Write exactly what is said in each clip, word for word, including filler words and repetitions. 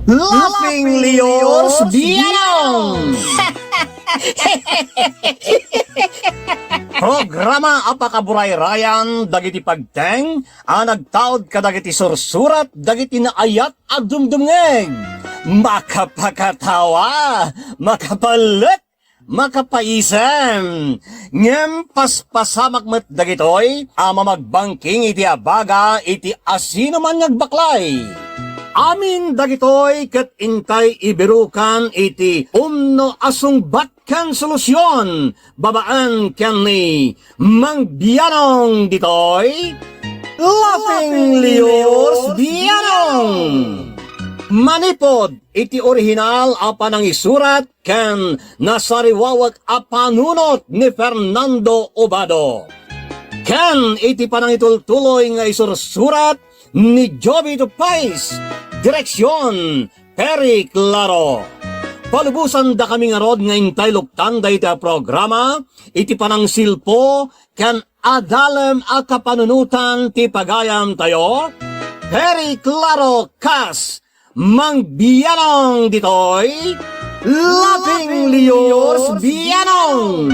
Laughing Leos Bianong! Programa a pakaburayrayan dagiti pagteng a nagtaud kadagiti sursurat dagiti naayat a dumdumngeg. Makapakatawa, makapalek, makapaisem. Ngem paspasamak met dagitoy a mamagbangking iti abaga iti asinoman nga agbaklay. Amin dagitoy ket intay ibirukan iti umno a sungbat ken solusion babaen ken ni Mang Bianong ditoy Laughing Leos Bianong. Manipod iti orihinal a panangisurat ken nasariwawek a panunot ni Fernando Obado, ken iti panangitultuloy nga isursurat ni Joby Tupais, direksion, Perry Claro. Palubosandakami ngarud nga intay luktan dayta a programa iti panangsilpo ken adalem a kapanunotan ti pagayamtayo, Perry Claro kas Mang Bianong ditoy, Laughing Leos Bianong.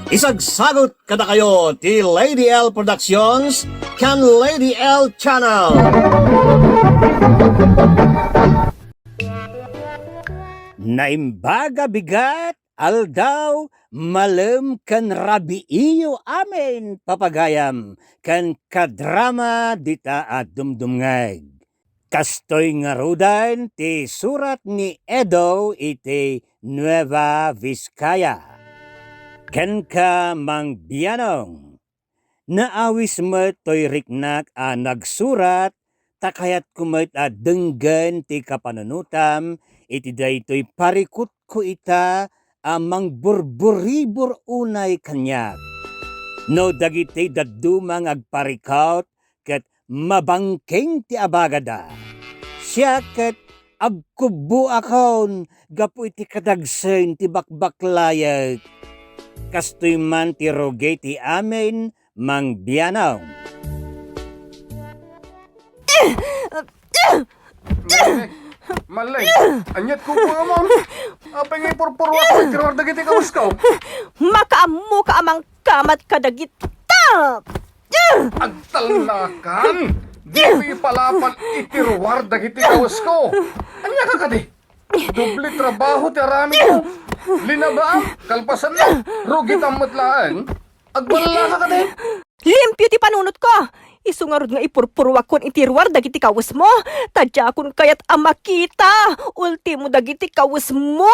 Isagsagut kadakayo ti Lady L Productions ken Lady L Channel. Naimbag a bigat, aldaw, malem ken rabiiyo amin, papagayam ken kadrama dita a dumdumngeg. Kastoy ngaruden ti surat ni Edo iti Nueva Vizcaya. Kenka, Mang Bianong, naawis met toy riknak a nagsurat, ta kayatko met a denggen ti kapanunotam iti daytoy parikutko ita a mangburburibur unay kaniak. No dagiti dadduma nga agparikut ket mabangking ti abagada, siak ket agkubboakon gapu iti kadagsen ti bakbaklayek. Kastoy man ti rugi ti amin, Mang Bianong. Malley, Malley, aniat kukuamon? Apay nga ipurpuruak ti ruar dagiti kawesko? Makaammoka a mangkamat kadagita! Agtalnakan! Ditoy ipalapan iti ruar dagiti kawesko! Ania ka kadi? Doble trabaho ti aramidmo. Linabaam, kalpasanna, rugitam met laeng. Agballaka kadi? Limpio ti panunotko. Isu ngarud nga ipurpuruakkon iti ruar dagiti kawesmo, ta diakon kayat a makita. Ultimo dagiti kawesmo.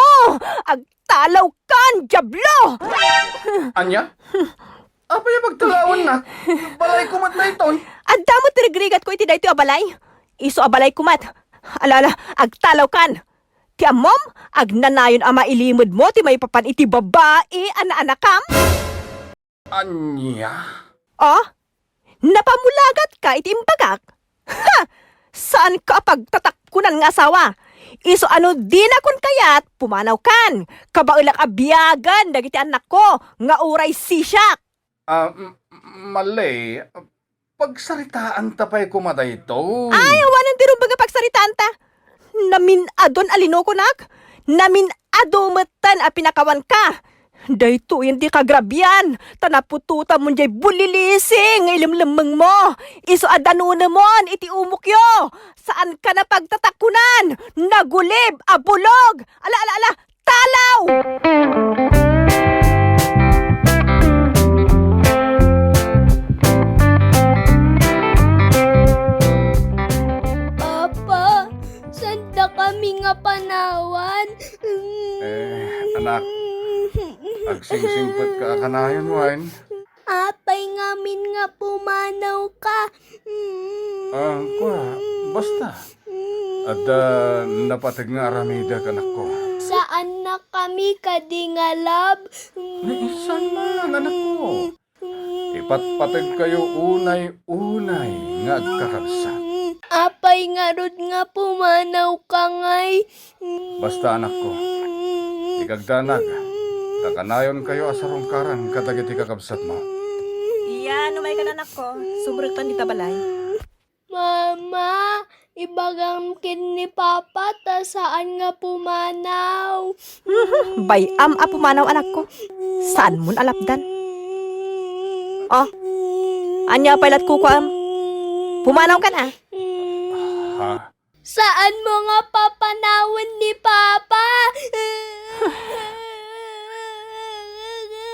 Agtalawkan, Diablo! Ania? Apay a pagtalawannak? Balayko met daytoy. Adda met ti rigrigatko iti daytoy a balay. Isu a balayko met. Ala, ala, agtalawkan. Ti ammom, agnanayon a mailimedmo ti maipapan iti babai a naanakam. Ania? Oh? Napamulagatka iti imbagak? Ha! Saanka a pagtatakkunan nga asawa. Isu a no dinakon kayat, pumanawkan. Kabaelak a biagen dagiti annakko nga uray sisiak. Ah, m-, Malley, pagsaritaanta pay koma daytoy. Ay, awanen ti rumbeng nga pagsaritaanta. Namin-adon a linukonak. Namin-ado metten a pinakawanka. Daytoyen ti kagrabian, ta naputotamon diay bulilisi nga ilemlemmengmo. Isu a danunemon iti umokyo. Saanka a pagtatakkunan. Nagulib a bulog. Ala, ala, ala. Talaw! Papa, saanda kami nga panawan? Eh, anak, agsingsingpetka a kanayon wen. Apay ngamin nga pumanawka? Ah, kua, basta. Adda napateg nga aramidek, anakko. Saannakami kadi nga love? Ni, saan man, anakko? Ipatpategkayo unay-unay nga agkakabsat. Apay ngarud nga pumanawka ngay? Basta, anakko, ikagdanag, ta kanayonkayo a sarungkaran kadagiti kakabsatmo. Iya, ano may kan, anakko? Sumrektan dita balay. Mama, ibagam ken ni Papa ta saan nga pumanaw. Bay-am a pumanaw, anakko. Saanmon a lapdan. Oh, ania pay lat kukuam? Pumanaw kan a? Ha? Saanmo nga papanawen ni Papa?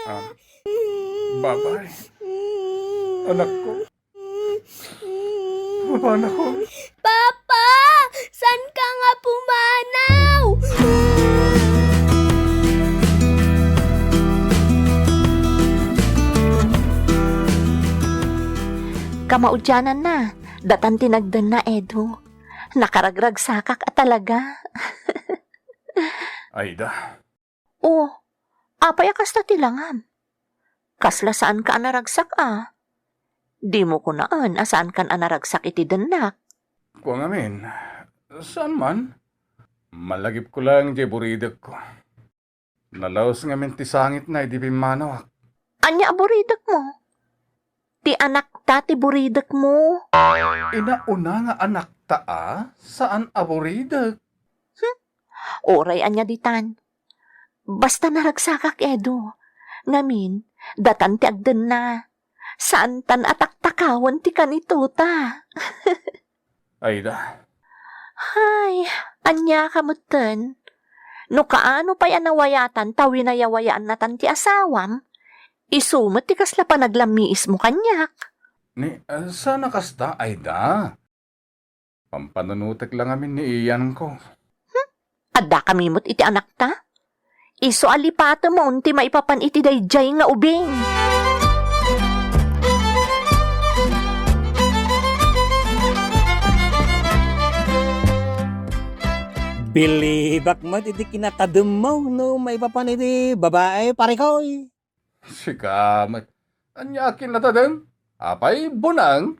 Ah, babay. Anakko. Babanakon. Papa! Saan ka nga pumanaw? Kamaudiananna, datan ti nagdenna, Edu. Nakaragragsakak a talaga. Aida. Oh, apay a kasta ti langam? Kasla saanka a naragsak a? Dimo kunaen a saankan a naragsak iti dennak. Kua ngamin, saan man? Malagipko laeng diay buridekko. Nalaus ngamin ti sangitna idi pimmanawak. Ania a buridekmo? Ti anakta ti buridekmo. Inauna nga anakta a, saan a buridek. Hmm? Uray ania ditan. Basta naragsakak, Edu. Ngamin, datan ti agdenna. Saantan a taktakawen ti kanituta. Aida. Hay, ania ka metten? No kaano pay a nawayatan ta winayawayaannatan ti asawam, isu met ti kasla panaglammiismo kaniak. Ni, ah, saan a kasta, Aida? Pampanunotek la ngamin ni iyanko. Hmm? Addakami met iti anakta? Isu a lipatemon ti maipapan iti daydiay nga ubing. Bilibak met iti kinatademmo no maipapan iti babae, parikoy. Sika met. Ania a kinatadem? Apay, bunang?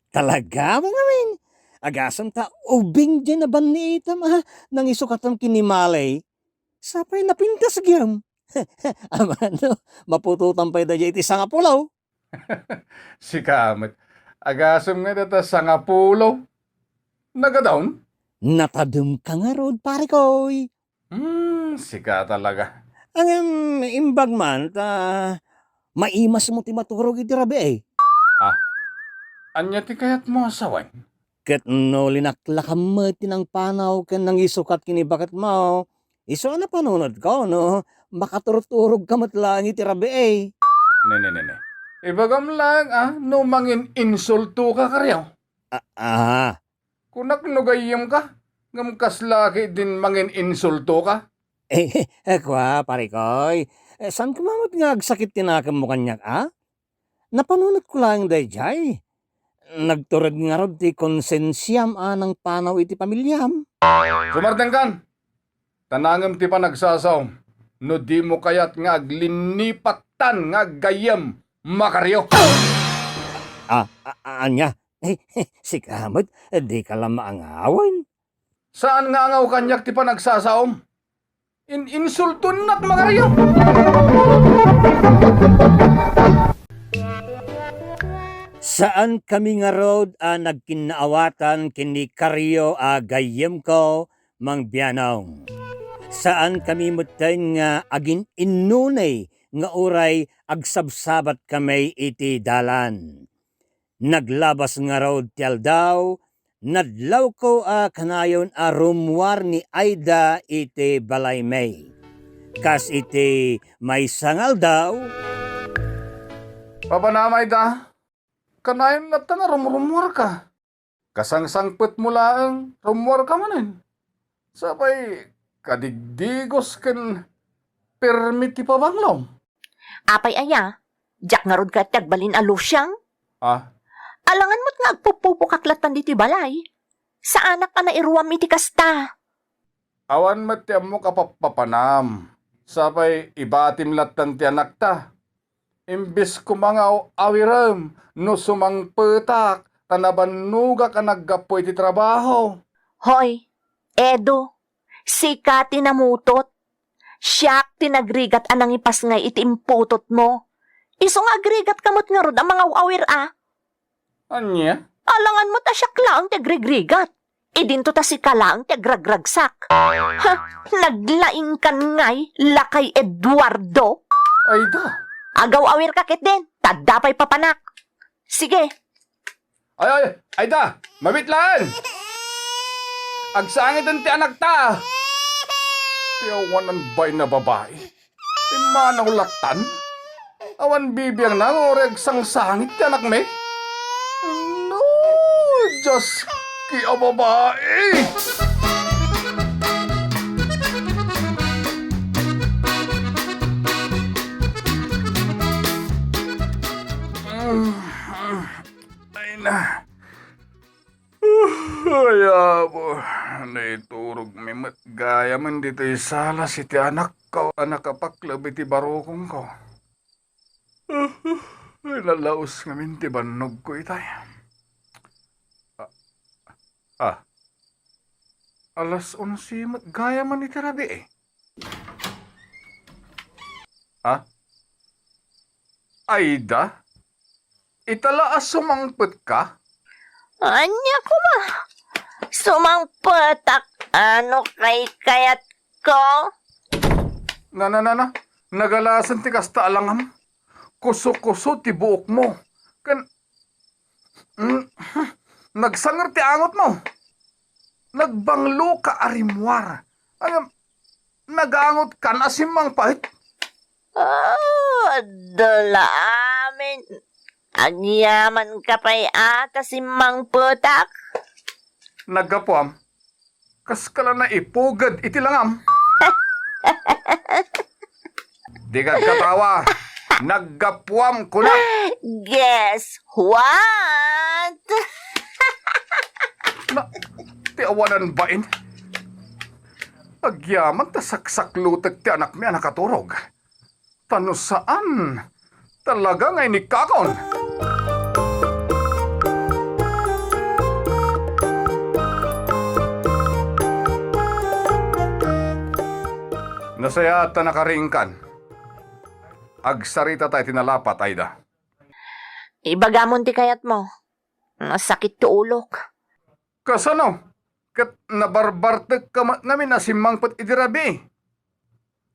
Talaga, ngamin. Agasem ta ubing diay nabanniitam a nangisukatam ken ni Malay. Sapay napintas gayam. Amano, maputotam pay daydiay iti sangapulo. Sika met. Agasem nga data sangapulo. Nagadaon? Natademka ngarud, parikoy. Hmm, sika talaga. Ngem, imbag man ta maimasmo ti maturog iti rabii. Ah, ania ti kayatmo a sawen? Ket no linaklakam met ti nangpanaw ken nangisukat ken ni baketmo, isu a napanunotko, no, makaturturogka met laeng iti rabii. Ne, ne, ne, ne. Ibagam laeng a no mangin-insultoka, Karyo. Ah, ah. Kunak no gayyemka, ngem kasla ketdin mangin-insultoka? Eh, eh, kua, parikoy. Eh, saan koma met nga agsakit ti nakemmo kaniak, a? Napanunotko laeng daydiay. Nagtured ngarud ti konsensiam a nangpanaw iti pamiliam. Sumardengkan! Ta nangem ti panagsasaom no dimo kayat nga aglinnipattan nga aggayyem, Makaryo. Ah, a-, a-, ania? Sika met, dika la maangawen. Saan nga angaw kaniak ti panagsasaom? In-insultonak, Makaryo! Saankami ngarud a nagkinnaawatan ken ni Karyo a gayyemko, Mang Bianong. Saankami metten nga agin-innunay nga uray agsabsabatkami iti dalan. Naglabas ngarud ti aldaw, nadlawko a kanayon a rummuar ni Aida iti balaymi. Kas iti maysa nga aldaw, Papanam, Aida, kanayon latta a rumrummuarka. Kasangsangpetmo laeng rummuarka manen. Sapay kadigdigos ken permi ti pabanglom. Apay aya? Diak ngarud kayat ti agbalin a lusiang? Ah? Alangan met nga agpupupokak lattan ditoy balay. Saanak a nairuam iti kasta. Awan met ti ammok a pappapanam. Sapay ibatim lattan ti anakta. Imbes koma nga aw-awirem no sumangpetak ta nabannogak a naggapu iti trabaho. Hoy, Edo, sika ti namutot. Siak ti nagrigat a nangipasngay iti imputotmo. Isu nga agrigatka met ngarud a mangaw-awir a. Ania? Alangan met a siak laeng ti agrigrigat. Idinto ta sika laeng ti agragragsak. Ha? Naglaingkan ngay, lakay Eduardo? Ayda. Agaw-awirka ketdin, ta adda pay papanak. Sige. Ay, ay, ayda, mabiit laeng. Agsangiten ti anakta. Ti awanan bain a babai. Immanaw lattan? Awan bibiangna nga uray agsangsangit ti anakmi? No, Dios, ki a babai! Ay na. Ay, Apo, naiturogmi met gayamen ditoy salas iti anakko a nakapakleb iti barukongko. Ay, nalaus ngamin ti bannogko itay. Ah, ah. Alas onse met gayamen iti rabii. Ah? Ayda? Ita la a sumangpetka? Ania koma? Sumangpetak no kaykayatko? Na, na, na, na. Nagalasen ti kasta a langam. Kuso-kuso ti buokmo. Ken, mm, nagsanger ti angotmo. Nagbangloka a rimmuar. Ngem, nagangotkan a simmangpet? Oh, adda la amin. Agyamankay a ta simmangpetak? Naggapuam. Kaska la naipuged iti langam. Dika agkatawa. Naggapuam, kunak. Guess what? Na, ti awanan bain. Agyaman ta saksaklutek ti anakmi a nakaturog. Ta no saan, talaga nga inikkakon. Nasayaat ta nakaringkan. Agsarita ta iti nalapat, Ayda. Ibagamon ti kayatmo. Nasakit ti ulok. Kasano? Ket nabarbartekka met ngamin a simmangpet iti rabii.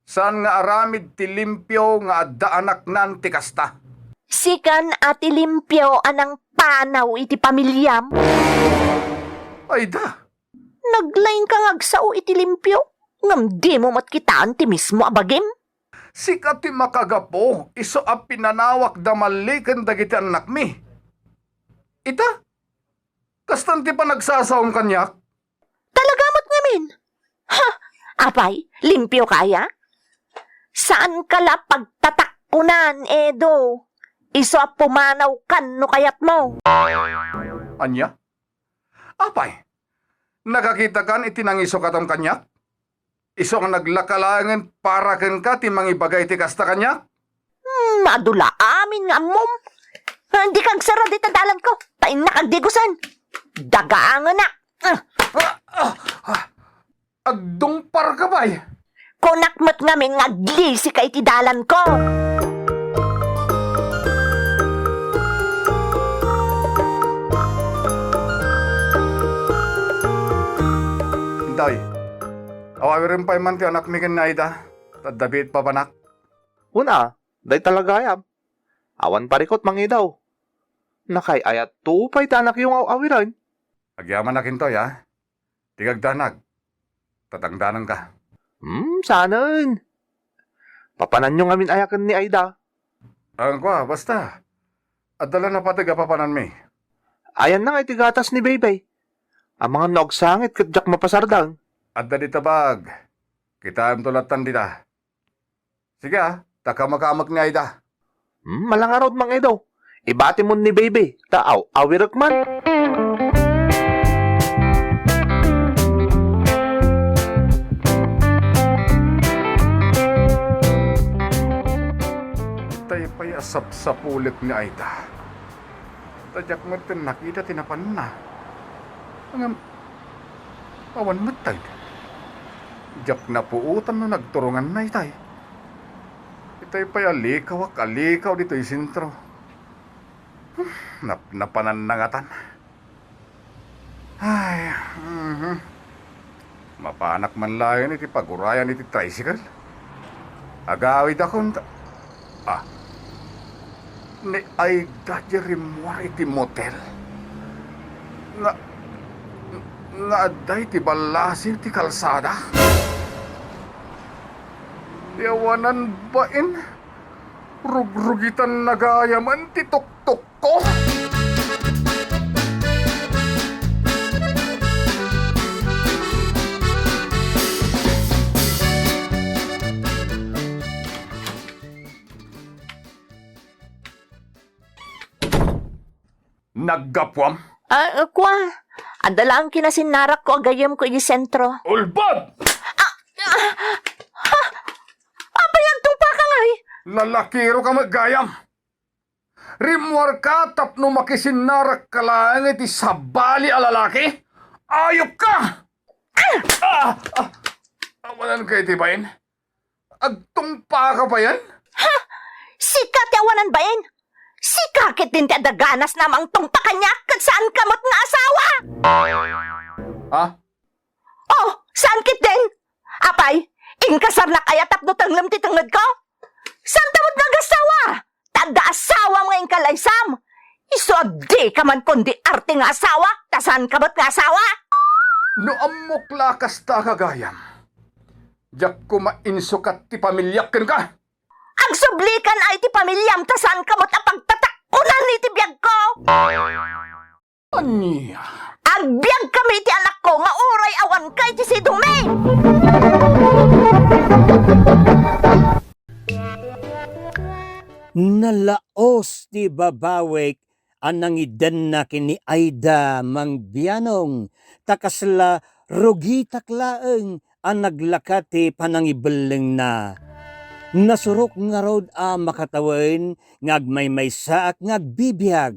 Saan nga aramid ti limpio nga adda anaknan ti kasta. Sikan a ti limpio a nangpanaw iti pamiliam? Ayda! Naglaingka nga agsao iti limpio, ngem dimo met kitaen ti mismo a bagim? Sika ti makagapu, isu a pinanawak da malli ken dagiti annakmi. Ita, kastan ti panagsasaom kaniak? Talaga met ngamin? Ha? Apay, limpioka aya? Saanka la pagtatakkonan, Edo. Isu a pumanawkan no kayatmo. Ania? Apay, nakakitakan iti nangisukatam kaniak? Isu nga naglaka laengen para kenka ti mangibaga iti kasta kaniak? Hmm, adu la amin nga ammom. Dika agsara dita dalanko, ta innak agdigusen. Dagaangenak. Ah, ah, ah. Agdungparka pay. Kunak met ngamin nga aglisika iti dalanko. Intoy, aw-awiren pay man ti anakmi ken ni Aida, ta adda biit papanak. Una, dayta la gayam. Awan parikut, Mang Edo. Nakaay-ayatto pay ti anakyo nga aw-awiren. Agyamanak intoy, a. Dika agdanag. Tatangdananka. Hmm, saanen. Papananyo ngamin aya ken ni Aida? Awan kua, basta. Adda la napateg a papananmi. Ayanna nga iti gatas ni Baybay. Amangan no agsangit ket diak mapasardeng. Adda dita bag. Kitaemto lattan dita. Sige, a, ta kamakamek ni Aida. Hmm, malangarud, Mang Edo. Ibatimon ni Baby, ta aw-awirek man. Tay pay a sapsapulek ni Aida. Ta diak met ken nakita ti napanna. Ngem, awan met tay. Diak napuotan no nagturonganna itay. Itay pay a likawak a likaw ditoy sentro. Hmm, nap-, napananna ngatan. Ay, mhm. Mapanak man laeng iti pagurayan iti tricycle. Agawidakon ta, ah, ni Aida diay rimmuar iti motel. Nga, nga adda iti ballasiw ti kalsada. Ti awanan bain, rugrugitanna gayamen ti tuktok ko. Naggapuam? Ah, kua, adda laeng kinasinnarakko a gayyemko iti sentro. Ulbod! Ah, ah, ah, apay agtungpaka ngay? Lalakiro ka met gayam. Rimmuarka tapno makisinnarakka laeng iti sabali a lalaki? Ayupka! Ah! Ah! Ah! Awanan ka iti bain? Agtungpaka payen? Ha? Sika ti awanan bain? Sika ketdin ti adda ganas a mangtungpa kaniak ket saanka met nga asawa? Ha? Oh, saan ketdin? Apay, inkasarnak aya tapno tenglem ti tengngedko? Saanta met nga agasawa? Ta adda asawam nga inkalaysam. Isu a dika man kundi arte nga asawa, ta saanka met nga asawa? No ammok la a kasta, gagayam, diak koma insukat ti pamiliak kenka. Agsublikan ay ti pamiliam ta saanka met a pagtatakkunan iti biagko. Ania? Agbiagkami iti anakko nga uray awanka iti sidongmi. Nalaos ti babawek a nangidenna ken ni Aida mangbianong, ta kasla rugitak laeng a naglaka ti panangibellengna. Nasurok ngarud a makatawen nga agmaymaysaak nga agbibiag.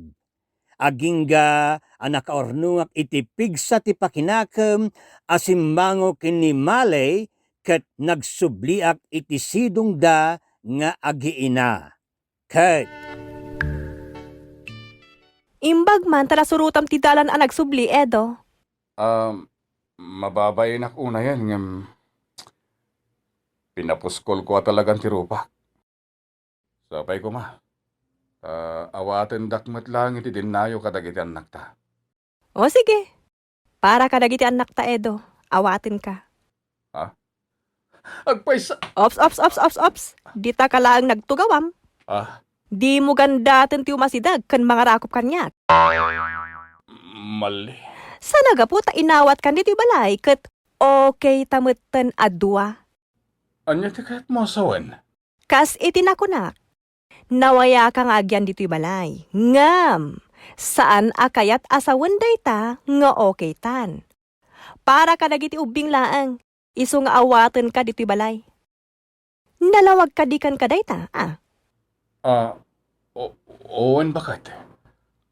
Agingga a nakaurnongak iti pigsa ti pakinakem a simmango ken ni Malay ket nagsubliak iti sidongda nga agiina. Ket imbag man ta nasurotam ti dalan a nagsubli, Edo. Ah, mababainak unayen ngem pinapuskol ko a talagan ti rupak. Sapay koma, ta awatendak met laeng iti dennayo kadagiti annakta. O, sige. Para kadagiti annakta, Edo, awatenka. Ha? Agpaysa— Ops, ops, ops, ops, ops. Dita ka laeng nagtugawam. Ah? Dimo gandaten ti umasideg ken mangarakop kaniak. Malli. Saan a gapu ta inawatkan ditoy balay ket okay ta metten a dua. Ania ti kayatmo a sawen? Kas iti nakunak, nawayaka nga agyan ditoy balay. Ngem, saan a kayat a sawen dayta nga okaytan. Para kadagiti ubbing laeng, isu nga awatenka ditoy balay. Nalawag kadi kenka dayta, a? Ah, o-, wen baket.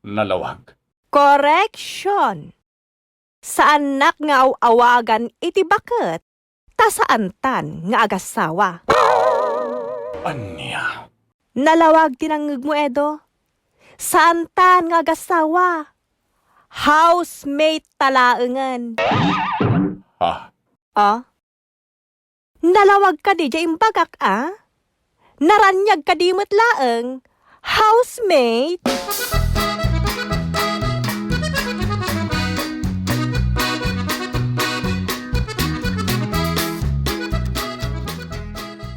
Nalawag. Correction! Saannak nga aw-awagan iti baket, ta saantan nga agasawa. Ania? Nalawag ti nangngegmo, Edo. Saantan nga agasawa. Housemate ta laengen. Ha? Ah? Nalawag kadi diay imbagak a? Naraniag kadi met laeng, housemate?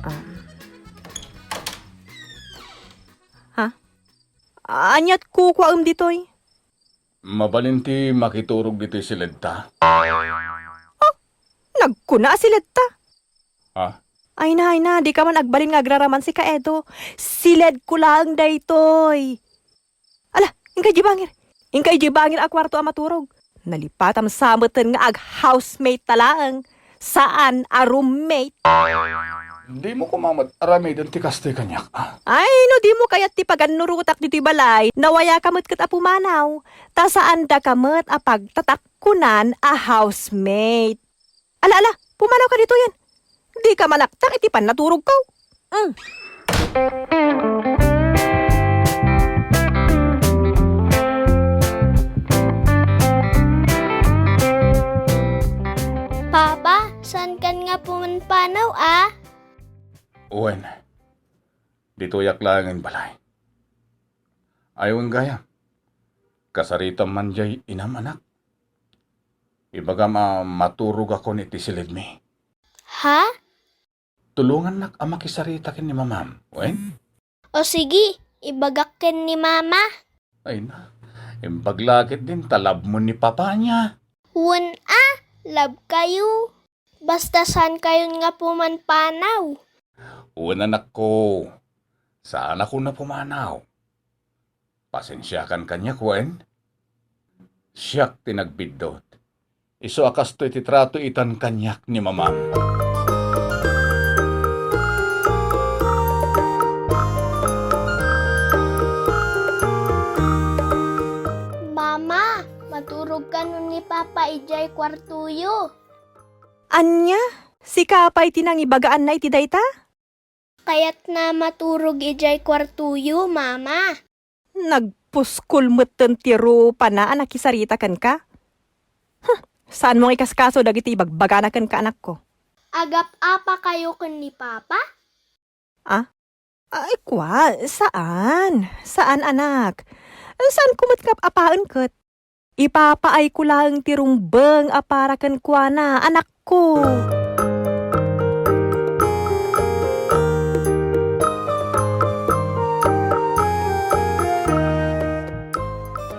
Ah. Ha? Aniat kukuaem ditoy? Mabalin ti makiturog ditoy siledta? Oh, nagkuna a siledta? Ha? Ay na, ay na, di ka man agbalin nga agraraman sika, Edo. Siledko laeng daytoy. Ala, inka idiay bangir. Inka idiay bangir a kuarto a maturog. Nalipatam sa metten nga ag-housemate ta laeng. Saan a roommate. Dimo koma met aramiden ti kastoy kaniak, a? Ay, no dimo kayat ti pagannurotak ditoy balay, nawayaka met ket a pumanaw, ta saandaka met a pagtatakkunan a housemate. Ala, ala, pumanawka ditoyen. Dika manaktak iti pannaturogko. Mm. Wen, ditoyak laengen balay. Ay, wen gayam, kasaritam man jay inam, anak. Ibagam a maturogakon iti silidmi. Ha? Tulongannak a makisarita ken ni mamam, wen? O sige, ibagak ken ni mama. Ay na, imbag la ketdin ta labmo ni papa ania. Wen a, labkayo. Basta saankayon nga pumanpanaw. Wen, anakko, saanakon a pumanaw. Pasensiakan kaniak, wen? Siak ti nagbiddut. Isu a kastoy ti trato itan kaniak ni mamam. Mama, maturog kano ni Papa idiay kuartoyo. Ania? Sika pay ti nangibagaanna iti dayta? Kayatna maturog idiay kuartoyo, Mama. Nagpuskol metten ti rupana a nakisarita kenka. Huh, saanmo nga ikaskaso dagiti ibagbagana kenka, anakko. Agap-apakayo ken ni Papa? Ah? Ay, kua, saan. Saan, anak. Saanko met nga ap-apaen ket. Ipapaayko laeng ti rumbeng a para kenkuana, anakko.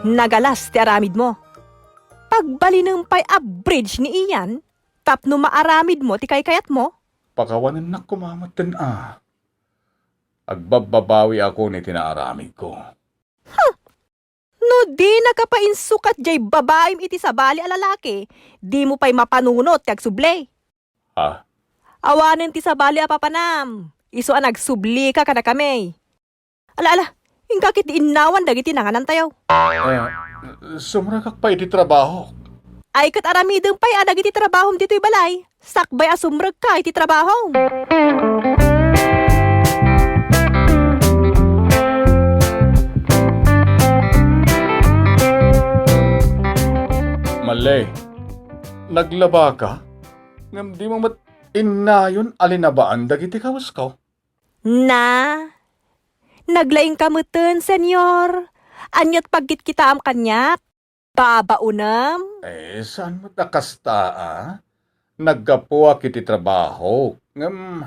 Nagalas ti aramidmo. Pagbalinem pay a bridge ni Ian tapno maaramidmo ti kaykayatmo? Pakawanennak koma metten a. Agbabbabawiakon iti naaramidko. Huh! No dinaka pay insukat jay babaim iti sabali a lalaki, dimo pay mapanunot ti agsubli. Ha? Awanen ti sabali a papanam, isu a nagsublika kadakami. Ala, ala, inka ketdi innawan dagiti nanganantayo. Ah, sumrekak pay iti trabahok. Ay, ket aramidem pay a dagiti trabahom ditoy balay. Sakbay a sumrekka iti trabahom. Malay, naglabaka? Ngem dimo met innayon a linabaan dagiti kawesko? Na? Naglaingka metten, Senyor. Aniat pagkitkitaam kaniak? Babaonem? Eh, saan met a kasta, a? Naggapuak iti trabaho, ngem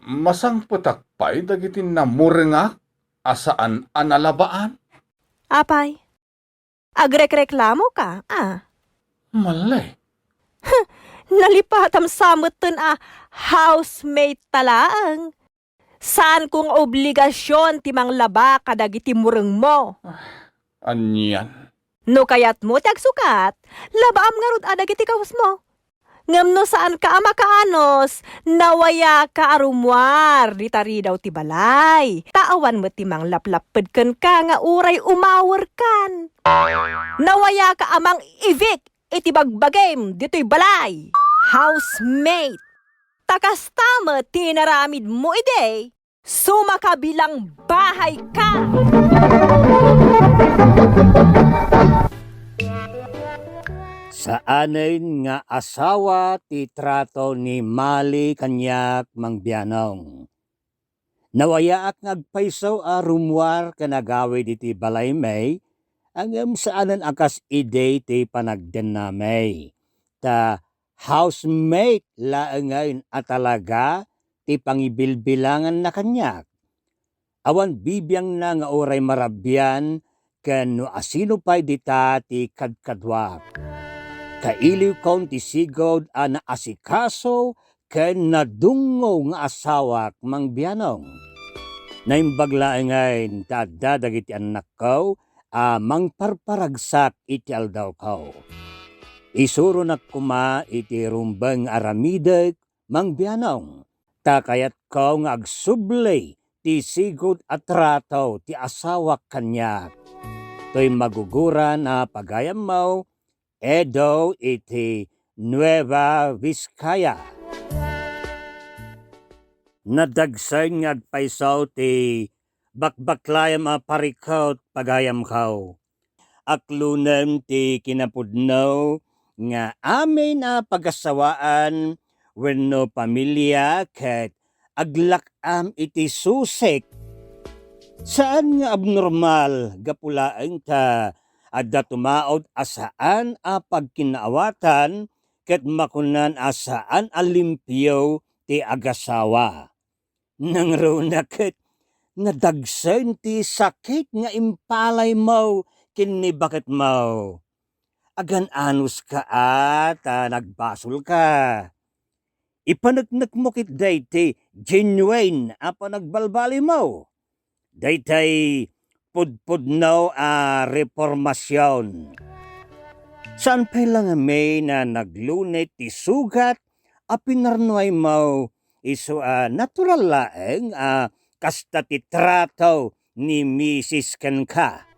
masangpetak pay dagiti namurengak a saan a nalabaan. Apay, agrekreklamoka, a? Malay. Nalipatam sa metten a housemate ta laeng. Saanko nga obligasion ti manglaba kadagiti murengmo. Anian? No kayatmo ti agsukat, labaam ngarud a dagiti kawesmo. Ngem no saanka a makaanus, nawayaka a rummuar dita ridaw ti balay. Ta awan met ti manglaplapped kenka nga uray umawerkan. Nawayaka a mang-evict iti bagbagim ditoy balay. Housemate. Ta kasta met ti inaramidmo idi sumakabilang bahay ka. Saanen nga asawa ti trato ni Mali kaniak, Mang Bianong. Nawayaak nga agpayso a rummuar ken agawid iti balaymi, ngem saanen a kas idi ti panagdennami. Ta housemate laengen a talaga ti pangibilbilanganna kaniak. Awan bibiangna nga uray marabian ken no asino pay dita ti kadkaduak. Kailiwkon ti sigud a naasikaso ken nadungngo nga asawak, Mang Bianong. Naimbag laengen ta adda dagiti annakko a mangparparagsak iti aldawko. Isuronak koma iti rumbeng a aramidek, Mang Bianong, ta kayatko nga agsubli ti sigud a trato ti asawak kaniak. Toy maguguran a pagayammo, Edo iti Nueva Vizcaya. Nadagsen nga agpayso ti bakbaklayam a parikut, pagayamko. Aklonem ti kinapudno nga amin a pagasawaan wenno pamilia ket aglak-am iti susek. Saan nga abnormal, gapu laeng ta adda tumaud a saan a pagkinaawatan ket makunan a saan a limpio ti agasawa. Nangruna ket nadagsen ti sakit nga impalaymo ken ni baketmo. Agan-anuska a ta nagbasolka. Ipaneknekmo ket daytoy genuine a panagbalbalimo. Daytoy pudpudno a reformasion. Saan pay la ngamin a naglunit ti sugat a pinarnuaymo, isu a natural laeng a kasta ti trato ni misis kenka.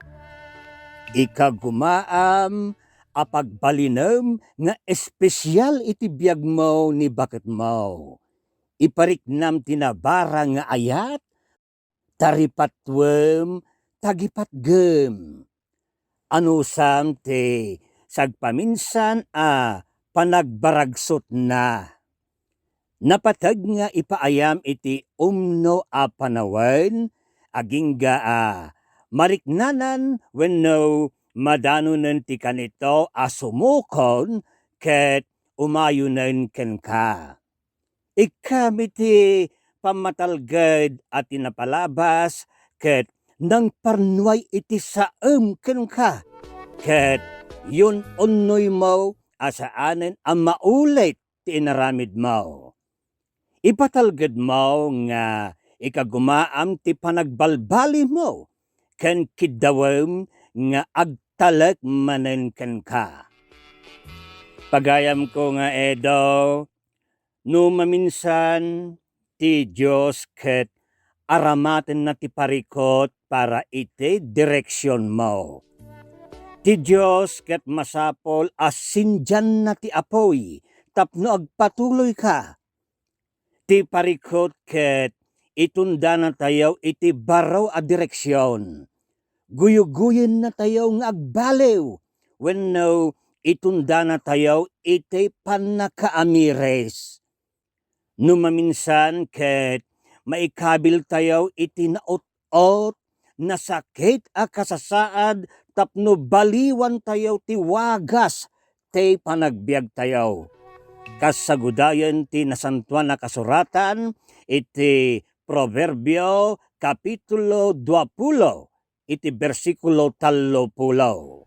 Ikagumaam a pagbalinem nga espesial iti biagmo ni baketmo. Ipariknam ti nabara nga ayat, taripatuem, tagipatgem. Anusam ti sagpaminsan a panagbaragsutna. Napateg nga ipaayam iti umno a panawen, agingga a mariknanan wenno madanonen ti kanito a sumukon ket umayonen kenka. Ikkam iti pammatalged a ti napalabas ket nangparnuay iti saem kenka, ket yun-unnoymo a saanen a maulit ti inaramidmo. Ipatalgedmo nga ikagumaam ti panagbalbalimo ken kiddawem nga agtalek manen kenka. Pagayamko nga Edo, no maminsan, ti Dios ket aramatenna ti parikut para iti direksionmo. Ti Dios ket masapul a sindianna ti apuy tapno agpatuloyka. Ti parikut ket itundanatayo iti baro a direksion. Guyoguyennatayo nga agbaliw wenno itundanatayo iti pannakaamiris. No maminsan ket maikabiltayo iti naut-ot, nasakit a kasasaad tapno baliwantayo ti wagas ti panagbiagtayo. Kas sagudayen ti Nasantoan a Kasuratan iti Proverbio, Kapitulo duapulo, iti bersikulo tallopulo.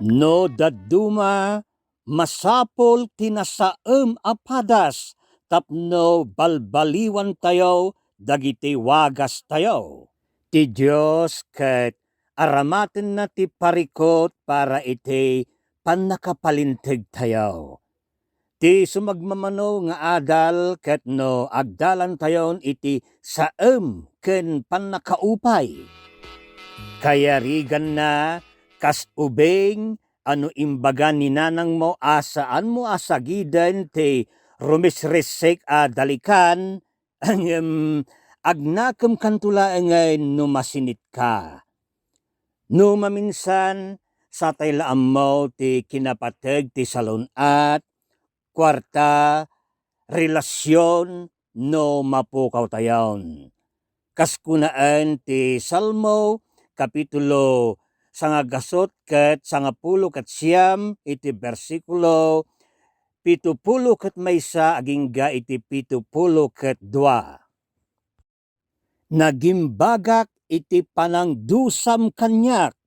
No dadduma, masapul ti nasaem a padas tapno balbaliwantayo dagiti wagastayo. Ti Dios ket aramatenna ti parikut para iti pannakapalintegtayo. Ti sumagmamano nga adal ket no agdalantayon iti saem ken pannakaupay. Kayariganna kas ubing a no imbaga ni nanangmo a saanmo a sagiden ti rumisrisik a dalikan, ngem agnakemkanto laengen no masinitka. No maminsan, satay la ammo ti kinapateg ti salun-at, kuarta, relasion, no mapukawtayon. Kas kunaen ti Salmo, Kapitulo sangagasut ket sangapulo ket siam, iti bersikulo pitupulo ket maysa agingga iti pitupulo ket dua. Nagimbagak iti panangdusam kaniak,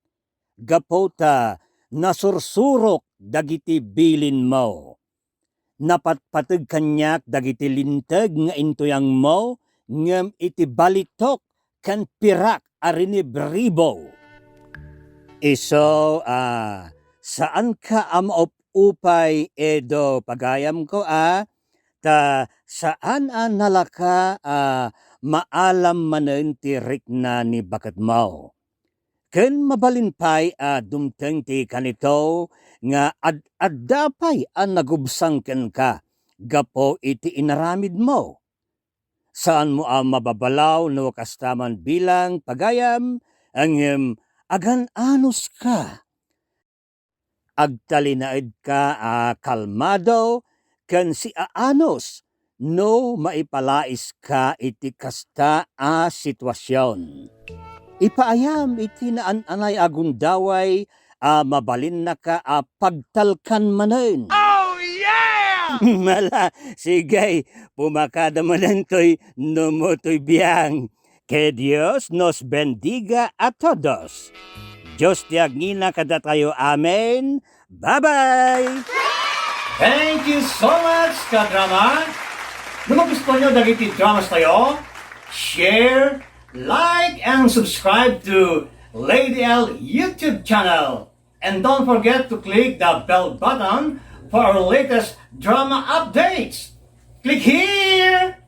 gapu ta nasursurok dagiti bilinmo. Napatpateg kaniak dagiti linteg nga intuyangmo, ngem iti balitok ken pirak a rinibribo. Isu a saanka a maupupay, Edo, pagayamko a, ta saan a nalaka a maalam manen ti rikna ni baketmo. Ken mabalin pay a dumteng ti kanito nga ad-adda pay a nagubsang kenka gapu iti inaramidmo. Saanmo a mababalaw no kasta man bilang pagayam, ngem agan-anuska. Agtalinaedka a kalmado ken siaanus no maipalaiska iti kasta a situasion. Ipaayam iti naan-anay a gundaway a mabalinnaka a pagtalkan manen. Oh, yeah! Mala, sige, pumakada manen toy no motoy biang. Que Dios nos bendiga a todos. Dios ti agngina kadatayo. Amen. Bye-bye! Thank you so much, kadrama. No magustuhan nyo dagiti dramas tayo, share, like, and subscribe to Lady L YouTube channel. And don't forget to click the bell button for our latest drama updates. Click here!